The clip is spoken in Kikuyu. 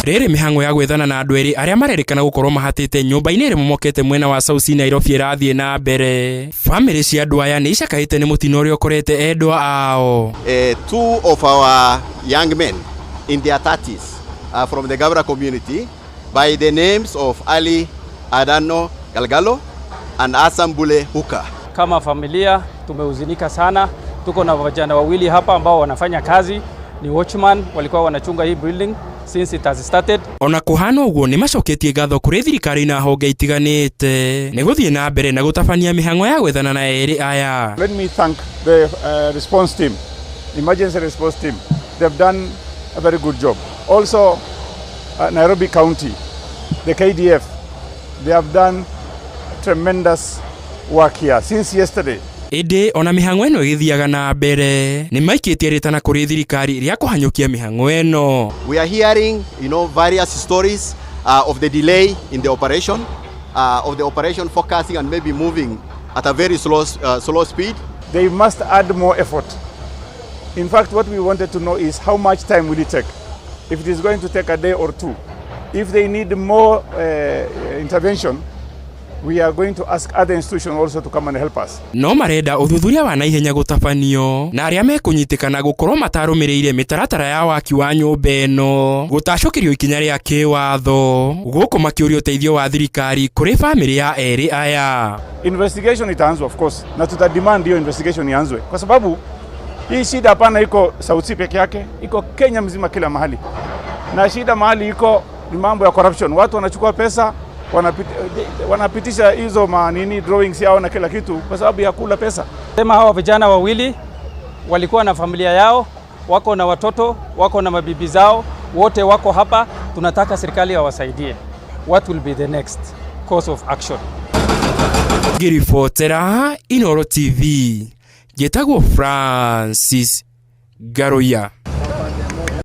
Rĩrĩ mĩhang'o ya gwethana na andũ erĩ arĩa marerĩkana gũkorwo mahatĩte nyũmba-inĩ ĩrĩa momokete mwena wa South C Nairobi ĩrathiĩ na mbere. Bamĩrĩ cia andũ aya nĩ icakaĩte nĩ mũtino ũrĩa ũkorete endwa ao. Two of our young men in their 30s from the Gabra community by the names of Ali Adano Galgalo and Hassan Bule Huka. Kama familia tumehuzunika sana. Tuko na vijana wawili hapa ambao wanafanya kazi, ni watchman, walikuwa wanachunga hii building since it has started. Ona kũhana ũguo, nĩ macoketie ngatho kũrĩ thirikari na honge itiganĩte nĩ gũthiĩ na mbere na gũtabania mĩhang'o ya gwethana na erĩ aya. Let me thank the response team, emergency response team. They've done a very good job. Also, Nairobi County, the KDF, they have done tremendous work here since yesterday. Ĩndĩ ona mĩhang'o ĩno ĩgĩthiaga na mbere, nĩ maikĩtie rĩtana kũrĩ thirikari rĩa kũhanyũkia mĩhang'o ĩno. We are hearing various stories of the delay in the operation, of the operation focusing and maybe moving at a very slow speed. They must add more effort. In fact, what we wanted to know is how much time will it take? If it is going to take a day or two. If they need more intervention, we are going to ask other institutions also to come and help us. No marenda ũthuthuria wa naihenya gũtabanio na arĩa mekũnyitĩkana gũkorwo matarũmĩrĩire mĩtaratara ya waki wa nyũmba ĩno gũtacũkĩrio ikinya rĩa kĩwatho, gũkũ makĩũria ũteithio wa thirikari kũrĩ bamĩrĩ ya erĩ aya. Investigation itaanzwa, of course, na tuta demand hiyo investigation ianzwe kwa sababu hii shida hapana iko South C peke yake, iko Kenya mzima, kila mahali. Na shida mahali iko ni mambo ya corruption. Watu wanachukua pesa, wanapitisha hizo manini, drawings yao na kila kitu kwa sababu ya kula pesa. Sema hawa vijana wawili walikuwa na familia yao, wako na watoto, wako na mabibi zao, wote wako hapa. Tunataka serikali awasaidie. What will be the next course of action? Ngĩribotera Inooro TV, njĩtagwo Francis Ngaruiya.